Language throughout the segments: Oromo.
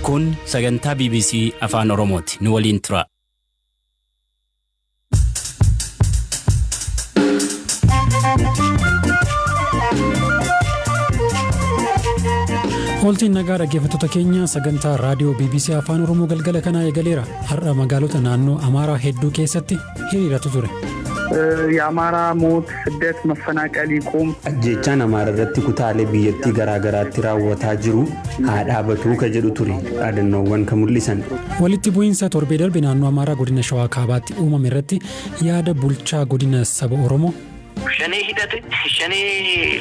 Kun sagantaa BBC Afaan Oromooti. Nu waliin tura. Ooltiin nagaa dhaggeeffattoota keenya, sagantaa raadiyoo BBC Afaan Oromoo galgala kanaa eegaleera. Har'a magaalota naannoo Amaaraa hedduu keessatti hiriiratu ture. የአማራ ሞት፣ ስደት፣ መፈናቀል ይቁም። Ajjeechaan Amaara irratti kutaalee biyyattii garaagaraatti raawwataa jiru haa dhaabatuu ka jedhu ture dhaadannoowwan kan mul'isan. Walitti bu'iinsa torbee darbe naannoo Amaaraa godina Shawaa Kaabaatti uumame irratti yaada bulchaa godina saba Oromoo. Shanee hidhate, shanee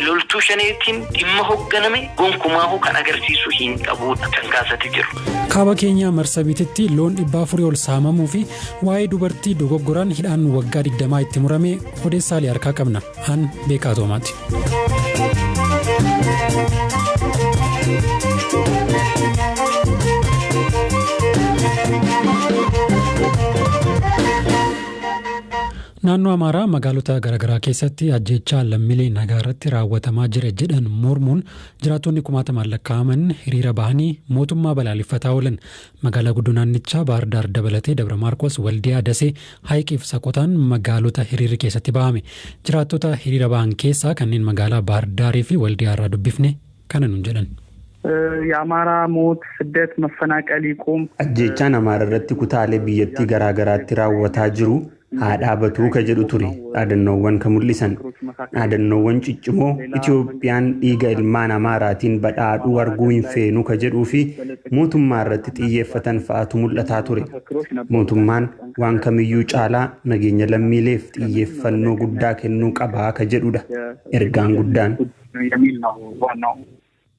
loltuu shaneetiin dhimma hoogganame gonkumaa kan agarsiisu hin qabudha kan kaasatti jiru. Kaaba Keenyaa Marsabiititti loon 400 ol saamamuu fi waa'ee dubartii dogoggoraan hidhaan waggaa 20 itti murame odeessaalee harkaa qabna. An Beekaa Toomaati. Naannoo Amaaraa magaalota garaagaraa keessatti ajjeechaa lammiilee nagaa irratti raawwatamaa jira jedhan mormuun jiraattonni kumaatamaan lakkaa'aman hiriira bahanii mootummaa balaaleffataa oolan. Magaalaa guddoo naannichaa Baahir Daar dabalatee Dabra Maarkos, Waldiyaa, Dasee, Hayiqiif Saqotaan magaalota hiriirri keessatti bahame. Jiraattota hiriira bahan keessaa kanneen magaalaa Baahir Daarii fi Waldiyaa irraa dubbifne kana nuun jedhan. የአማራ ሞት፣ ስደት፣ መፈናቀል ይቁም። Ajjeechaan Amaara irratti kutaalee biyyattii garaagaraatti raawwataa jiru haa dhaabatuu ka jedhu ture dhaadannoowwan kan mul'isan. Dhaadannoowwan ciccimoo Itoophiyaan dhiiga ilmaan Amaaraatiin badhaadhuu arguu hin feenu ka jedhuu fi mootummaa irratti xiyyeeffatan fa'aatu mul'ataa ture. Mootummaan waan kamiyyuu caalaa nageenya lammiileef xiyyeeffannoo guddaa kennuu qabaa ka jedhudha ergaan guddaan. የሚል ነው ዋናው።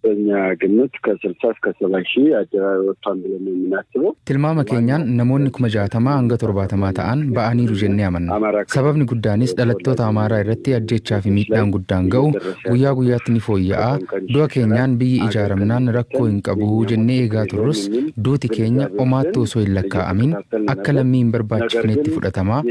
በእኛ ግምት ከ60 እስከ 70 ሺህ አደባባይ ወጥቷል ብለን ነው የምናስበው። Tilmaama keenyaan namoonni 60,000 hanga 70,000 ta'an ba'aniiru jennee amanna. Sababni guddaanis dhalattoota Amaaraa irratti ajjechaa fi miidhaan guddaan ga'u guyyaa guyyaatti ni fooyya'aa. Du'a keenyaan biyyi ijaaramnaan rakkoo hin qabu jennee eegaa turrus, duuti keenya omaatti osoo hin lakkaa'amin akka lammii hin barbaachifnetti fudhatamaa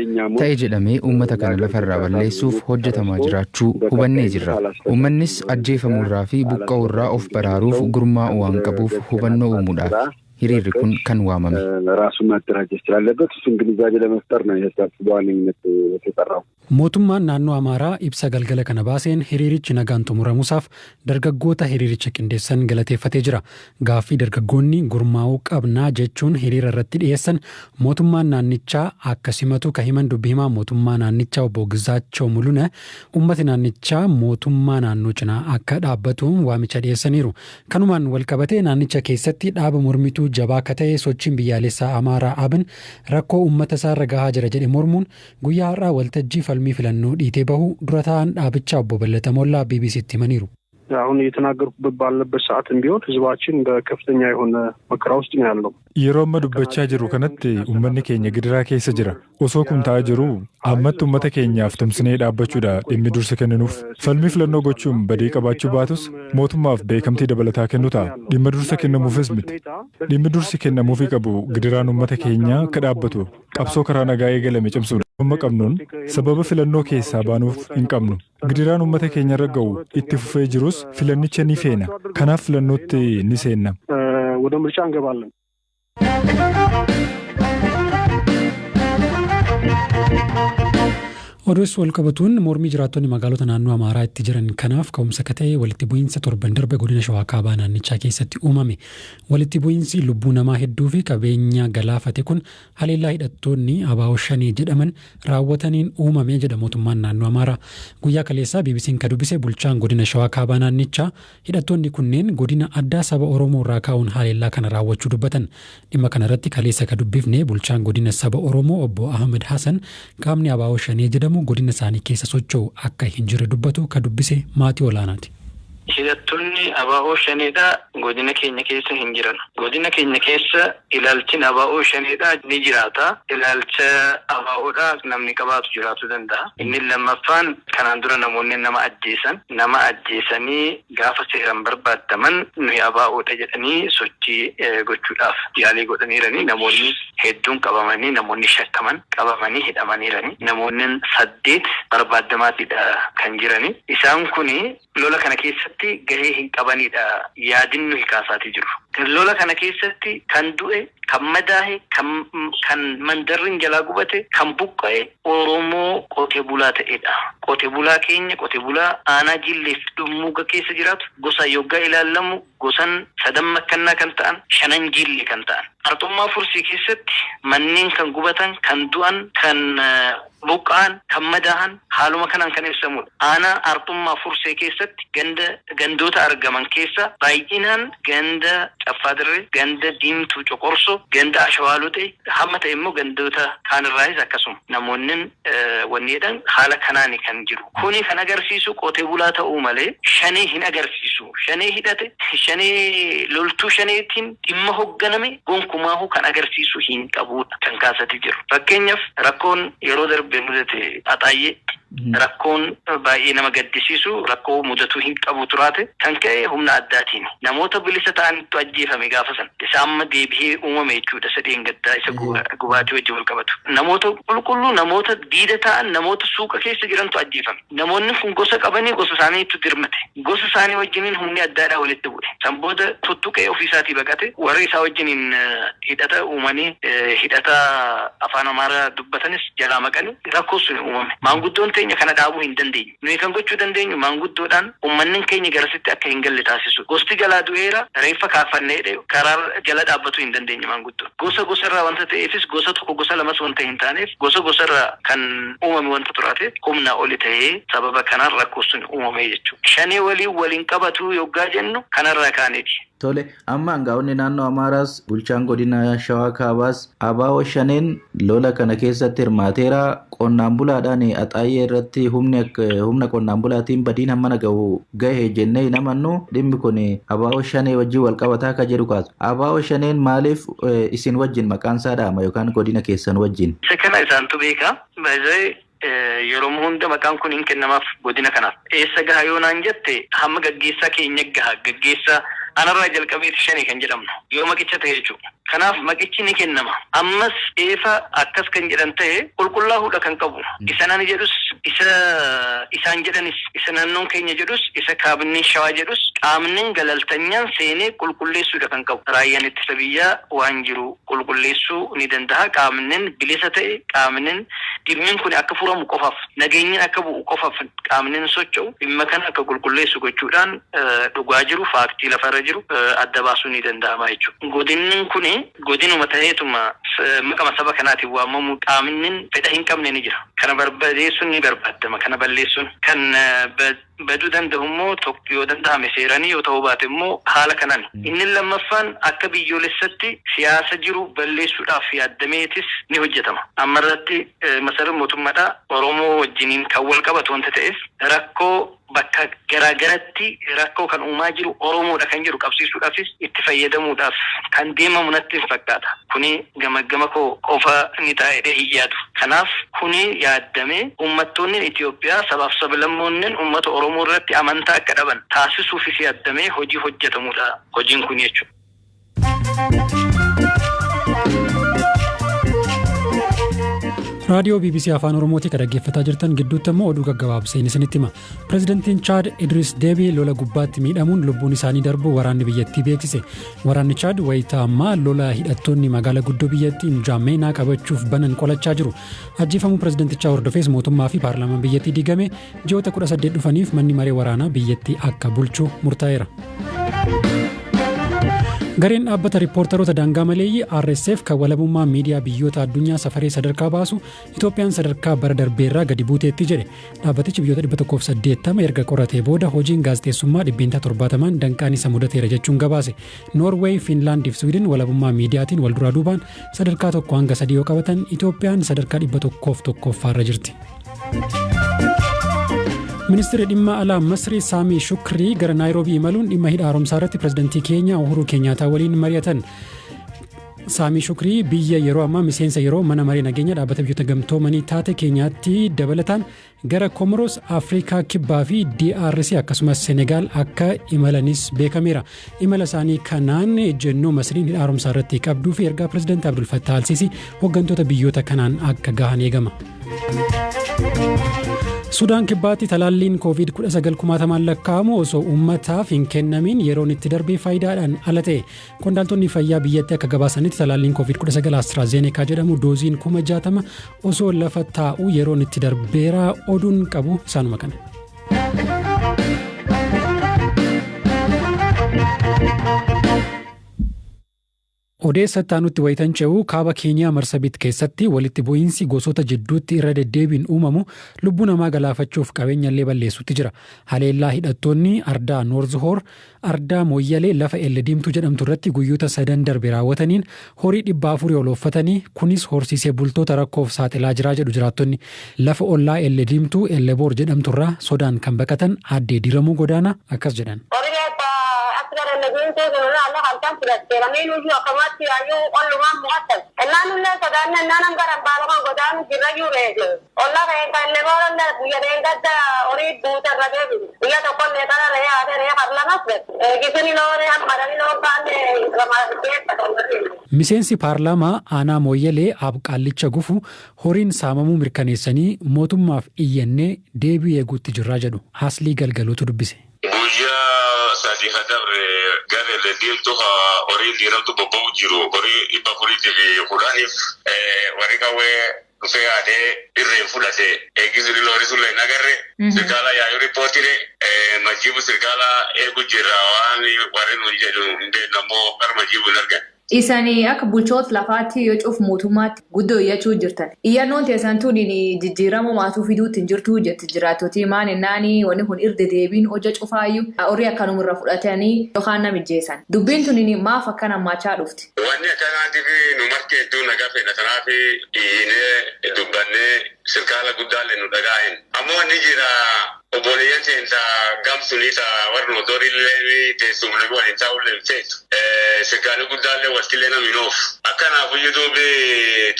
ta'e jedhamee uummata kana lafarraa balleessuuf hojjetamaa jiraachuu hubannee jirra. Uummannis ajjeefamuurraa fi buqqa'uurraa of baraaruuf gurmaa'uu waan qabuuf hubannoo uumuudhaaf hiriirri kun kan waamame. ራሱን ማደራጀት ስላለበት እሱን ግንዛቤ ለመፍጠር ነው ይህ ሰልፍ በዋነኝነት የተጠራው። Mootummaan naannoo Amaaraa ibsa galgala kana baaseen hiriirichi nagaan xumuramuusaaf dargaggoota hiriiricha qindeessan galateeffatee jira. Gaaffii dargaggoonni gurmaa'uu qabnaa jechuun hiriira irratti dhiyeessan mootummaan naannichaa akka simatu ka himan dubbi himaa mootummaa naannichaa obbo Gizaachoo Muluna, uummati naannichaa mootummaa naannoo cinaa akka dhaabbatu waamicha dhiyeessaniiru. Kanumaan walqabatee naannicha keessatti dhaaba mormituu jabaa akka ta'e sochiin biyyaalessaa Amaaraa Abin rakkoo uummata isaarra gahaa jira jedhe mormuun guyyaa har'aa waltajjii falmii filannoo dhiitee bahu dura ta'an dhaabichaa obbo Ballata Mollaa BBCtti himaniiru. አሁን እየተናገርኩበት ባለበት ሰዓትም ቢሆን ህዝባችን በከፍተኛ የሆነ መከራ ውስጥ ነው ያለው። Yeroo amma dubbachaa jirru kanatti uummanni keenya gidiraa keessa jira. Osoo kun ta'aa jiruu ammatti uummata keenyaaf tumsinee dhaabbachuudha dhimmi dursa kenninuuf. Falmii filannoo gochuun badii qabaachuu baatus mootummaaf beekamtii dabalataa kennu ta'a. Dhimma dursa kennamuufis miti. Dhimmi dursi kennamuufii qabu gidiraan uummata keenyaa akka dhaabbatu qabsoo karaa nagaa eegalame cimsuudha. Amma qabnuun sababa filannoo keessaa baanuuf hin qabnu. Gidiraan uummata keenya irra ga'u itti fufee jirus filannicha ni feena. Kanaaf filannootti ni seenna. ወደ ምርጫ እንገባለን። Oduus wal qabatuun mormii jiraattonni magaalota naannoo Amaaraa itti jiran kanaaf ka'umsa akka ta'e walitti bu'iinsa torban darbe godina Shawaa Kaabaa naannichaa keessatti uumame. Walitti bu'iinsi lubbuu namaa hedduu fi qabeenya galaafate kun haleellaa hidhattoonni ABO Shanee jedhaman raawwataniin uumame jedha mootummaan naannoo Amaaraa. Guyyaa kaleessaa BBC'n ka dubbise bulchaan godina Shawaa Kaabaa naannichaa hidhattoonni kunneen godina addaa saba Oromoo irraa ka'uun haleellaa kana raawwachuu dubbatan. Dhimma kanarratti kaleessa ka dubbifne bulchaan godina saba Oromoo obbo Ahmed Hassan qaamni ABO Shanee jedhamu godina isaanii keessa socho'u akka hin jirre dubbatu. Ka dubbise maatii olaanaati. Hidhattoonni ABO Shaneedhaa godina keenya keessa hin jiran. Godina keenya keessa ilaalchin ABO Shaneedhaa ni jiraata. Ilaalcha ABOdhaa namni qabaatu jiraachuu danda'a. Inni lammaffaan, kanaan dura namoonni nama ajjeesan, nama ajjeesanii gaafa seeraan barbaadaman nuyi ABOdha jedhanii sochii gochuudhaaf yaalii godhaniiranii namoonni hedduun qabamanii, namoonni shakkaman qabamanii hidhamaniiranii, namoonni saddeet barbaadamaatiidha kan jirani. Isaan kuni lola kana keessatti gahee hin qabanidha yaadin nuyi kaasaatii jiru. Lola kana keessatti kan du'e, kan madaahe, kan mandarriin jalaa gubate, kan buqqa'e Oromoo qotee bulaa ta'edha. Qotee bulaa keenya, qotee bulaa aanaa Jilleef Dhummuuga keessa jiraatu, gosa yoggaa ilaallamu gosan sadan makkannaa kan ta'an, shanan Jillee kan ta'an. Arxummaa Fursii keessatti manneen kan gubatan, kan du'an, kan buqqa'an, kan madaahan haaluma kanaan kan ibsamudha. Aanaa Arxummaa Fursee keessatti ganda gandoota argaman keessa baay'inaan ganda Caffaa Dirree, ganda Diimtuu Coqorso, ganda Ashawaaluxee, hamma ta'e immoo gandoota kaanirraayis akkasuma namoonni wanni jedhan haala kanaani kan jiru. Kuni kan agarsiisu qotee bulaa ta'uu malee shanee hin agarsiisu. Shanee hidhate, shanee loltuu shaneetiin dhimma hoogganame gonkumaahuu kan agarsiisu hin qabudha kan kaasati jiru. Fakkeenyaaf, rakkoon yeroo darbe mudate Axaayyee, rakkoon baay'ee nama gaddisiisu, rakkoo mudatuu hin qabu turaate kan ka'e humna addaatiin namoota bilisa ta'antu ajjeefame gaafa san. Isa amma deebi'ee uumame jechuudha, sadeen gaddaa isa gubaatii wajjin wal qabatu. Namoota qulqulluu, namoota diida ta'an, namoota suuqa keessa jirantu ajjeefame. Namoonni kun gosa qabanii gosa isaaniitu dirmate. Gosa isaanii wajjiniin humni addaadhaa walitti bu'e. San booda tuttuqee ofiisaatii baqate. Warri isaa wajjiniin hidhata uumanii, hidhata afaan Amaaraa dubbatanis jalaa maqanii, rakkoo sun uumame. Maanguddoon teenya kana dhaabuu hin dandeenye. Nuyi kan gochuu dandeenyu maanguddoodhaan uummanni keenya garasitti akka hin galle taasisu. Gosti jalaa du'eera, reeffa kaafannee karaa jala dhaabbatu hin dandeenye maanguddoon. Gosa gosarraa wanta ta'eefis, gosa tokko gosa lamas wanta hin taaneef, gosa gosarraa kan uumame wanta turaate humna oli ta'ee sababa kanaan rakkoo sun uumame jechuudha. Shanee waliin waliin qabatu yoggaa jennu kanarraa kaaneeti. Tole, amma aangaa'onni naannoo Amaaraas, bulchaan godina Shawaa Kaabaas ABO Shaneen lola kana keessatti hirmaateera, qonnaan bulaadhaan Axaayyee irratti humna qonnaan bulaatiin badiin hammana gahu gahe jennee hin amannu, dhimmi kun ABO Shanee wajjin wal qabataa akka jedhu kaasu. ABO Shaneen maaliif isin wajjin maqaan isaa dhahama yookaan godina keessan wajjin? Isa kana isaantu beeka. Yeroo hunda maqaan kun hin kennamaaf godina kanaaf. Eessa gaha yoo naan jette, hamma gaggeessaa keenya gaha. Gaggeessaa anarraa jalqabeeti shanii kan jedhamnu yoo maqicha ta'e jechuudha. Kanaaf maqichi ni kennama. Ammas eefa akkas kan jedhan ta'e qulqullaa'uudha kan qabu. Isa nani jedhus, isa isaan jedhanis, isa naannoon keenya jedhus, isa kaabineen Shawaa jedhus, qaamni galaltanyaan seenee qulqulleessuudha kan qabu. Raayyaan ittisa biyyaa waan jiru qulqulleessuu ni danda'a. Qaamni bilisa ta'e, qaamni dhimmi kun akka furamu qofaaf, nageenyi akka bu'u qofaaf qaamni socho'u dhimma kana akka qulqulleessu gochuudhaan dhugaa jiru, faaktii lafarra jiru adda baasuu ni danda'ama jechuudha. Godinni kuni godinuma ta'eetuma maqama saba kanaatiin waamamu qaamni fedha hin qabne ni jira. Kana barbadeessuun ni barbaadama. Kana balleessuun kan baduu danda'u immoo tokko yoo danda'ame seeranii, yoo ta'uu baate immoo haala kanaan. Inni lammaffaan akka biyyoolessatti siyaasa jiru balleessuudhaaf yaaddameetis ni hojjetama. Amma irratti masarri mootummaadhaa Oromoo wajjiniin kan wal qabatu wanta ta'eef, rakkoo bakka garaagaratti rakkoo kan uumaa jiru Oromoodha kan jiru qabsiisuudhaafis itti fayyadamuudhaaf kan deemamu natti hin fakkaata. Kuni gama koo qofa ni taa'ee hin yaadu. Kanaaf kuni yaaddamee uummattoonni Itoophiyaa, sabaaf sablammoonni uummata Oromoo irratti amantaa akka dhaban taasisuufis yaaddamee hojii hojjetamudha hojiin kun jechuudha. Raadiyoo BBC Afaan Oromootii kan dhaggeeffataa jirtan. Gidduutti immoo oduu gaggabaabseen isinitti hima. Pireezidantiin Chaad Idris Deebii lola gubbaatti miidhamuun lubbuun isaanii darbuu waraanni biyyattii beeksise. Waraanni Chaad wayitaa ammaa lola hidhattoonni magaalaa guddoo biyyattii Njaameenaa qabachuuf banan qolachaa jiru. Ajjeefamuu pireezidantichaa hordofees mootummaa fi paarlaamaan biyyattii diigame, ji'oota 18 dhufaniif manni maree waraanaa biyyattii akka bulchu murtaa'eera. Gareen dhaabbata riippoortaroota daangaa maleeyyii RSF kan walabummaa miidiyaa biyyoota addunyaa safaree sadarkaa baasu Itoophiyaan sadarkaa bara darbeerraa gadi buuteetti jedhe. Dhaabbatichi biyyoota 180 erga qoratee booda hojiin gaazexeessummaa 70% danqaan isa mudateera jechuun gabaase. Noorweey, Fiinlaandii fi Swiidin walabummaa miidiyaatiin wal duraa duubaan sadarkaa 1 hanga 3 yoo qabatan, Itoophiyaan sadarkaa 101ffaarra jirti. Ministeerri dhimma alaa Masrii Saamii Shukrii gara Naayiroobii imaluun dhimma hidha haaromsaa irratti pirezidantii Keeniyaa Uhuruu Keenyaataa waliin mari'atan. Saamii Shukrii biyya yeroo ammaa miseensa yeroo mana maree nageenya dhaabbata biyyoota gamtoomanii taate Keenyaatti dabalataan gara Komoros, Afrikaa Kibbaa fi DRC akkasumas Senegaal akka imalanis beekameera. Imala isaanii kanaan ejjennoo Masriin hidha haaromsaa irratti qabduu fi ergaa pirezidantii Abdul Fattah Alsiisii hooggantoota biyyoota kanaan akka gahan eegama. Sudaan Kibbaatti talaalliin Covid-19 kumaatamaan lakkaa'amu osoo uummataaf hin kennamin yeroon itti darbee faayidaadhaan ala ta'e. Qondaaltonni fayyaa biyyattii akka gabaasanitti talaalliin Covid-19 AstraZeneca jedhamu dooziin 60,000 osoo lafa taa'u yeroon itti darbeera. Oduun qabu isaanuma kana. Odeessa itti aanutti wayitan ce'u, kaaba Keeniyaa Marsabit keessatti walitti bu'iinsi gosoota jidduutti irra deddeebiin uumamu lubbuu namaa galaafachuuf qabeenya illee balleessutti jira. Haleellaa hidhattoonni ardaa Noorz Hoor ardaa Mooyyalee lafa Elle Diimtuu jedhamtu irratti guyyoota sadan darbe raawwataniin horii 400 ol ooffatanii, kunis horsiisee bultoota rakkoof saaxilaa jiraa jedhu jiraattonni. Lafa ollaa Elle Diimtuu Elleboor jedhamturraa sodaan kan baqatan Aaddee Diramuu Godaanaa akkas jedhan. Miseensi paarlaamaa aanaa Mooyyalee Abqaallicha Gufu horiin saamamuu mirkaneessanii mootummaaf iyyannee deebii eeguutti jirraa jedhu. Aslii Galgaluutu dubbise. Guyyaa 3 ka dabre gara Elle Diimtuu ka horiin diiramtu bobba'u jiru, horii 410f warri qawwee dhufee haadee irreen fudhate. Eegisi horii sun hin agarre. Sirkaala yaayuu riippootine majiibu sirkaala eegu jirra, waan warri nuun jedhu hin beeknu, ammoo gara majiibu hin argan. Isanii akka bulchoota lafaatti yoo cuuf mootummaatti guddoo iyyachuu jirtan. Iyyannoon teessan tun jijjiirama maatuu fiduutti hin jirtu jetti jiraattoti. Maan ennaani wanni kun irra deebiin hojja cufaayyuu horii akkanumarra fudhatanii yookaan nama ijjeessan. Dubbiin tun maaf akkana hammaachaa dhufti? Wanni akkanaatiif nu marti hedduu nagaa fedha, kanaaf iyyinee dubbannee sirkaala guddaallee nu dhagaahin. Ammoo wanni jira, obboleeyyan seensa gamsunii ta warri motorillee teessumni waliin taa'ullee hin feetu. Sirkaalli guddaallee waltillee namni hin oofu. Akkanaafuyyuu duubi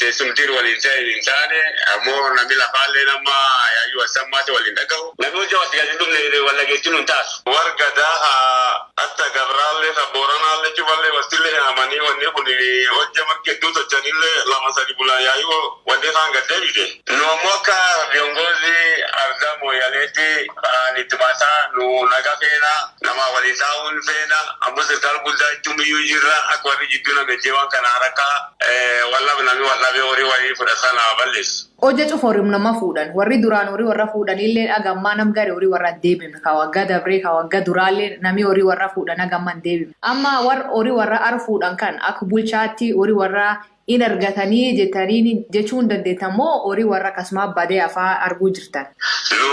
teessumtiin waliin ta'e hin taane, ammoo namni lafaallee nama yaayyuu wasammaate waliin dhagahu. Namni hojii wasti gadi dhumne wallageettiin hin taatu. Warra gadaa haa hatta gabraallee ha booranaallee cufallee waltillee haamanii wanni kun hojja marti hedduu tolchanillee 2 3 bulan yaayyuu wanni kaan gad deebite. Nu ammoo akka viongozi ardaa Mooyaleetti itti maasaa nu naga feena, nama waliin taa'uun feena, ammoo sirkaal guddaa jechuun biyyuu jirra akka warri jidduu namechee waan kana haraka wallab namni wallabee horii walii fudhatan balleessu. Hojja cufa horii nama fuudhan. Warri duraan horii warra fuudhan illee hagammaa nam gari horii warra hin deebifne. Ka waggaa dabree, ka waggaa duraallee namni horii warra fuudhan hagammaa hin deebifne. Amma warra horii warra ar fuudhan kan akka bulchaatti horii warra in argatanii jettanii jechuu hin dandeettan moo horii warra akkasuma badee afaa arguu jirtan? Nu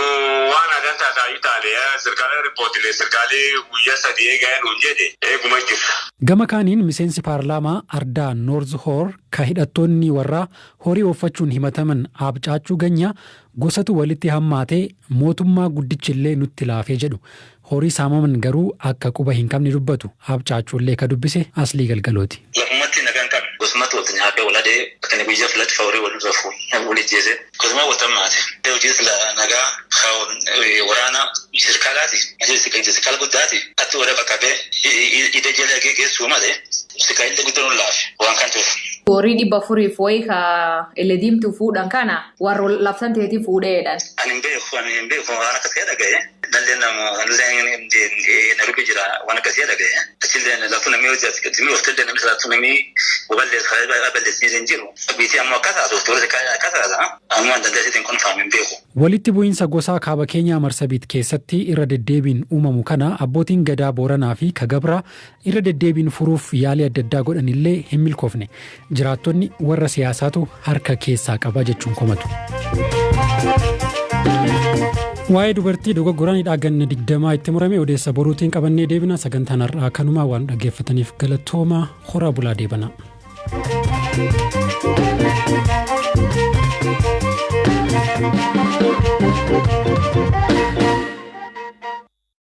waan adan taataayyuu taane sirkaalee riippoortilee sirkaalee guyyaa 3 eegaa nuun jedhe eeguma jira. Gama kaaniin miseensi paarlaamaa ardaa Noorz Hoor ka hidhattoonni warraa horii ooffachuun himataman Abcaachuu Ganyaa gosatu walitti hammaatee mootummaa guddichillee nutti laafee jedhu. Horii saamaman garuu akka quba hin qabne dubbatu. Abcaachuullee ka dubbise Aslii Galgalooti. Lafumatti nagaan qabu. Gosumatti walitti nyaatee waladee kan guyyaa filatti horii wal irra wal ijjeese. Gosuma wata maate. Hojii nagaa waraana sirkaalaati. Sirkaala guddaati. Atti warra qaqqabee ida jala geessuu malee sirkaalli guddaan nu laafe waan kan tuuf. Horii 400f wayii ka Elle Diimtuu fuudhan kana warra laftan teetii fuudheedhaan. Ani hin beeku, waan akkasii dhagaye. Nallee nama nallee Nairobi jira, waan akkasii dhagaye. Achillee laftu namni hojii oftallee namni salaatu namni balleessanii hin jiru. Biitii ammoo akkas haasoftu warri akkas haasa. Ammoo dandeessitiin kun faam hin beeku. Walitti bu'iinsa gosaa kaaba Keenyaa Marsabiit keessatti irra deddeebiin uumamu kana abbootiin gadaa Booranaa fi Kagabraa irra deddeebiin furuuf yaalii adda addaa godhan illee hin milkoofne. Jiraattonni warra siyaasaatu harka keessaa qaba jechuun komatu. Waa'ee dubartii dogoggoraan hidhaa ganna 20 itti murame odeessa boruutiin qabannee deebina. Sagantaan har'aa kanumaa. Waan dhaggeeffataniif galatooma, horaa bulaa, deebana.